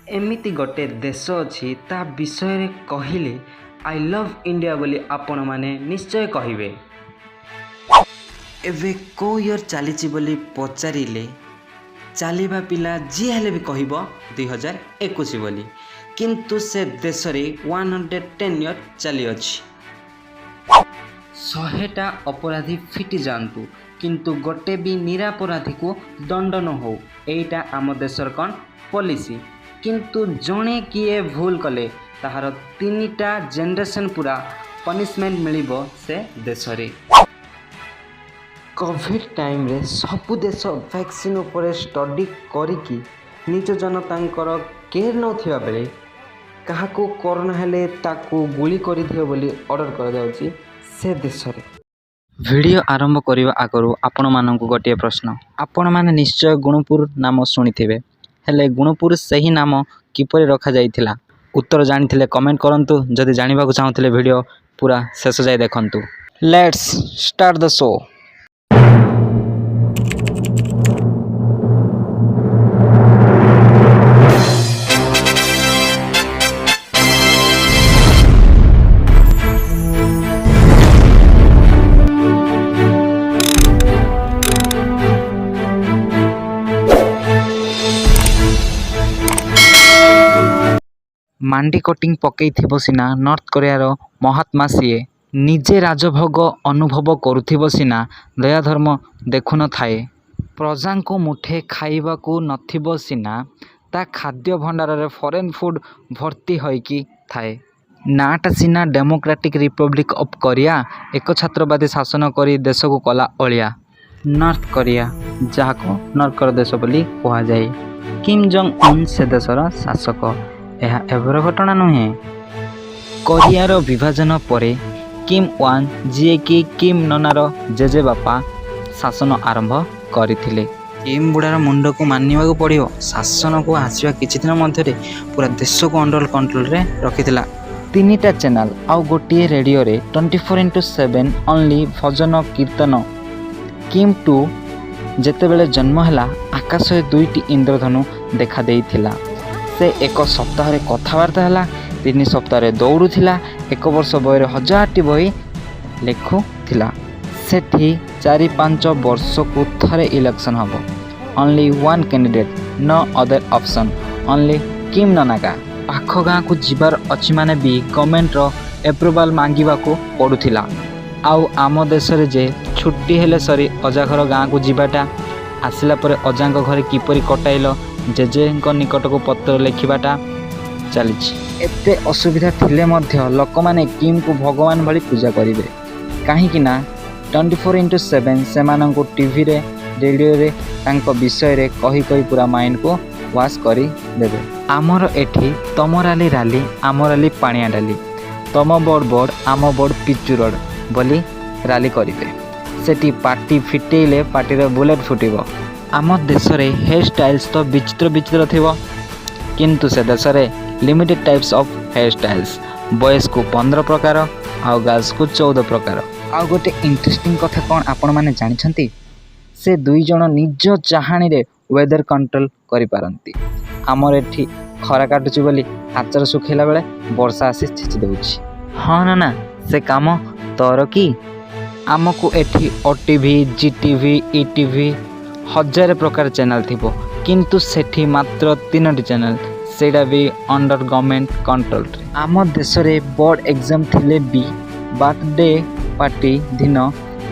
ଏମିତି ଗୋଟେ ଦେଶ ଅଛି, ତା ବିଷୟରେ କହିଲେ I love India ବୋଲି ଆପଣମାନେ ନିଶ୍ଚୟ କହିବେ। ଏବେ କେଉଁ ଇୟର୍ ଚାଲିଛି ବୋଲି ପଚାରିଲେ ଚାଲିବା ପିଲା ଯିଏ ହେଲେ ବି କହିବ 2021 ବୋଲି, କିନ୍ତୁ ସେ ଦେଶରେ 110 ଇୟର୍ ଚାଲିଅଛି। 100ଟା ଅପରାଧୀ ଫିଟି ଯାଆନ୍ତୁ, କିନ୍ତୁ ଗୋଟେ ବି ନିରପରାଧୀକୁ ଦଣ୍ଡ ନ ହଉ, ଏଇଟା ଆମ ଦେଶର କ'ଣ ପଲିସି। କିନ୍ତୁ ଜଣେ କିଏ ଭୁଲ କଲେ ତାହାର 3ଟା ଜେନେରେସନ୍ ପୁରା ପନିସମେଣ୍ଟ ମିଳିବ ସେ ଦେଶରେ। କୋଭିଡ଼ ଟାଇମ୍ରେ ସବୁ ଦେଶ ଭ୍ୟାକ୍ସିନ୍ ଉପରେ ଷ୍ଟଡି କରିକି ନିଜ ଜନତାଙ୍କର କେୟାର ନେଉଥିବା ବେଳେ କାହାକୁ କରୋନା ହେଲେ ତାକୁ ଗୁଳି କରିଦିଅ ବୋଲି ଅର୍ଡ଼ର କରାଯାଉଛି ସେ ଦେଶରେ। ଭିଡ଼ିଓ ଆରମ୍ଭ କରିବା ଆଗରୁ ଆପଣମାନଙ୍କୁ ଗୋଟିଏ ପ୍ରଶ୍ନ। ଆପଣମାନେ ନିଶ୍ଚୟ ଗୁଣପୁର ନାମ ଶୁଣିଥିବେ, ହେଲେ ଗୁଣପୁର ସେହି ନାମ କିପରି ରଖାଯାଇଥିଲା? ଉତ୍ତର ଜାଣିଥିଲେ କମେଣ୍ଟ କରନ୍ତୁ। ଯଦି ଜାଣିବାକୁ ଚାହୁଁଥିଲେ ଭିଡ଼ିଓ ପୁରା ଶେଷ ଯାଏ ଦେଖନ୍ତୁ। Let's start the show. ମାଣ୍ଡି କୋଟିଂ ପକେଇଥିବ ସିନା, ନର୍ଥ କୋରିଆର ମହାତ୍ମା ସିଏ। ନିଜେ ରାଜଭୋଗ ଅନୁଭବ କରୁଥିବ ସିନା, ଦୟାଧର୍ମ ଦେଖୁନଥାଏ। ପ୍ରଜାଙ୍କୁ ମୁଠେ ଖାଇବାକୁ ନଥିବ ସିନା, ତା ଖାଦ୍ୟ ଭଣ୍ଡାରରେ ଫରେନ୍ ଫୁଡ୍ ଭର୍ତ୍ତି ହୋଇକି ଥାଏ। ନାଁଟା ସିନା ଡେମୋକ୍ରାଟିକ୍ ରିପବ୍ଲିକ୍ ଅଫ୍ କୋରିଆ, ଏକଛତ୍ରବାଦୀ ଶାସନ କରି ଦେଶକୁ କଲା ଅଳିଆ। ନର୍ଥ କୋରିଆ, ଯାହାକୁ ନର୍କର ଦେଶ ବୋଲି କୁହାଯାଏ, କିମ୍ ଜଙ୍ଗ ଉନ୍ ସେ ଦେଶର ଶାସକ। ଏହା ଏବେର ଘଟଣା ନୁହେଁ। କୋରିଆର ବିଭାଜନ ପରେ କିମ୍ ୱାନ୍, ଯିଏକି କିମ୍ ନନାର ଜେଜେବାପା, ଶାସନ ଆରମ୍ଭ କରିଥିଲେ। କିମ୍ ବୁଢ଼ାର ମୁଣ୍ଡକୁ ମାନିବାକୁ ପଡ଼ିବ, ଶାସନକୁ ଆସିବା କିଛି ଦିନ ମଧ୍ୟରେ ପୁରା ଦେଶକୁ ଅଣ୍ଡର କଣ୍ଟ୍ରୋଲରେ ରଖିଥିଲା। 3ଟା ଚ୍ୟାନେଲ୍ ଆଉ ଗୋଟିଏ ରେଡ଼ିଓରେ 24x7 only ଭଜନ କୀର୍ତ୍ତନ। କିମ୍ ଟୁ ଯେତେବେଳେ ଜନ୍ମ ହେଲା, ଆକାଶରେ ଦୁଇଟି ଇନ୍ଦ୍ରଧନୁ ଦେଖାଦେଇଥିଲା। ସେ ଏକ ସପ୍ତାହରେ କଥାବାର୍ତ୍ତା ହେଲା, 3 ସପ୍ତାହରେ ଦୌଡ଼ୁଥିଲା, ଏକ ବର୍ଷ ବୟସରେ 1000ଟି ବହି ଲେଖୁଥିଲା। ସେଠି 4-5 ବର୍ଷକୁ ଥରେ ଇଲେକ୍ସନ୍ ହେବ। Only one candidate, no other option, only Kim ନନାକା। ପାଖ ଗାଁକୁ ଯିବାର ଅଛି ମାନେ ବି ଗଭର୍ଣ୍ଣମେଣ୍ଟର ଏପ୍ରୁଭାଲ୍ ମାଗିବାକୁ ପଡ଼ୁଥିଲା। ଆଉ ଆମ ଦେଶରେ ଯେ ଛୁଟି ହେଲେ ସରି ଅଜା ଘର ଗାଁକୁ ଯିବାଟା, ଆସିଲା ପରେ ଅଜାଙ୍କ ଘରେ କିପରି କଟାଇଲ ଜେଜେଙ୍କ ନିକଟକୁ ପତ୍ର ଲେଖିବାଟା ଚାଲିଛି। ଏତେ ଅସୁବିଧା ଥିଲେ ମଧ୍ୟ ଲୋକମାନେ କିମ୍କୁ ଭଗବାନ ଭଳି ପୂଜା କରିବେ, କାହିଁକି ନା 24x7 ସେମାନଙ୍କୁ ଟିଭିରେ ରେଡ଼ିଓରେ ତାଙ୍କ ବିଷୟରେ କହି କହି ପୁରା ମାଇଣ୍ଡକୁ ୱାଶ୍ କରିଦେବେ। ଆମର ଏଠି ତମ ରାଲି ରାଲି, ଆମ ରାଲି ପାଣିଆ ଡାଲି, ତମ ବୋର୍ଡ଼ ବୋର୍ଡ଼, ଆମ ବୋର୍ଡ଼ ପିଚୁ ରୋଡ଼ ବୋଲି ରାଲି କରିବେ। ସେଠି ପାଟି ଫିଟେଇଲେ ପାଟିରେ ବୁଲେଟ୍ ଫୁଟିବ। ଆମ ଦେଶରେ ହେୟାର ଷ୍ଟାଇଲ୍ସ ତ ବିଚିତ୍ର ବିଚିତ୍ର ଥିବ, କିନ୍ତୁ ସେ ଦେଶରେ limited types of hair styles. ବଏଜ୍କୁ 15 ପ୍ରକାର ଆଉ ଗାର୍ଲସକୁ 14 ପ୍ରକାର। ଆଉ ଗୋଟେ ଇଣ୍ଟରେଷ୍ଟିଂ କଥା କ'ଣ ଆପଣମାନେ ଜାଣିଛନ୍ତି? ସେ ଦୁଇ ଜଣ ନିଜ ଚାହାଣୀରେ ୱେଦର କଣ୍ଟ୍ରୋଲ କରିପାରନ୍ତି। ଆମର ଏଠି ଖରା କାଟୁଛି ବୋଲି ଆଚାର ଶୁଖେଇଲା ବେଳେ ବର୍ଷା ଆସି ଛେଚି ଦେଉଛି। ହଁ ନା ନା, ସେ କାମ ତୋର କି? ଆମକୁ ଏଠି ଓ ଟି ଭି, ଜି ଟି ଭି, ଇ ଟି ଭି ହଜାରେ ପ୍ରକାର ଚ୍ୟାନେଲ୍ ଥିବ, କିନ୍ତୁ ସେଠି ମାତ୍ର 3ଟି ଚ୍ୟାନେଲ୍, ସେଇଟା ବି ଅଣ୍ଡର ଗଭର୍ଣ୍ଣମେଣ୍ଟ କଣ୍ଟ୍ରୋଲରେ। ଆମ ଦେଶରେ ବୋର୍ଡ଼ ଏକ୍ଜାମ୍ ଥିଲେ ବି ବାର୍ଥଡେ ପାର୍ଟି ଦିନ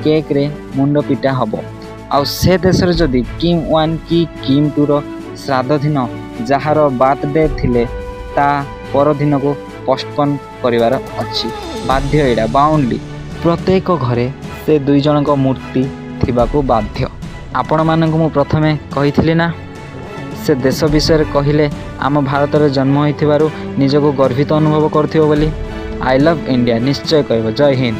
କେକ୍ରେ ମୁଣ୍ଡ ପିଟା ହେବ। ଆଉ ସେ ଦେଶରେ ଯଦି କିମ୍ ୱାନ୍ କି କିମ୍ ଟୁର ଶ୍ରାଦ୍ଧ ଦିନ ଯାହାର ବାର୍ଥଡେ ଥିଲେ ତା ପରଦିନକୁ ପୋଷ୍ଟପୋନ୍ କରିବାର ଅଛି, ବାଧ୍ୟ, ଏଇଟା ବାଉଣ୍ଡଲି। ପ୍ରତ୍ୟେକ ଘରେ ସେ ଦୁଇ ଜଣଙ୍କ ମୂର୍ତ୍ତି ଥିବାକୁ ବାଧ୍ୟ। ଆପଣମାନଙ୍କୁ ମୁଁ ପ୍ରଥମେ କହିଥିଲି ନା, ସେ ଦେଶ ବିଷୟରେ କହିଲେ ଆମ ଭାରତରେ ଜନ୍ମ ହୋଇଥିବାରୁ ନିଜକୁ ଗର୍ବିତ ଅନୁଭବ କରୁଥିବ ବୋଲି। I love India ନିଶ୍ଚୟ କହିବ। ଜୟ ହିନ୍ଦ।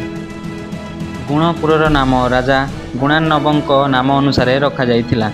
ଗୁଣପୁରର ନାମ ରାଜା ଗୁଣାର୍ଣ୍ଣବଙ୍କ ନାମ ଅନୁସାରେ ରଖାଯାଇଥିଲା।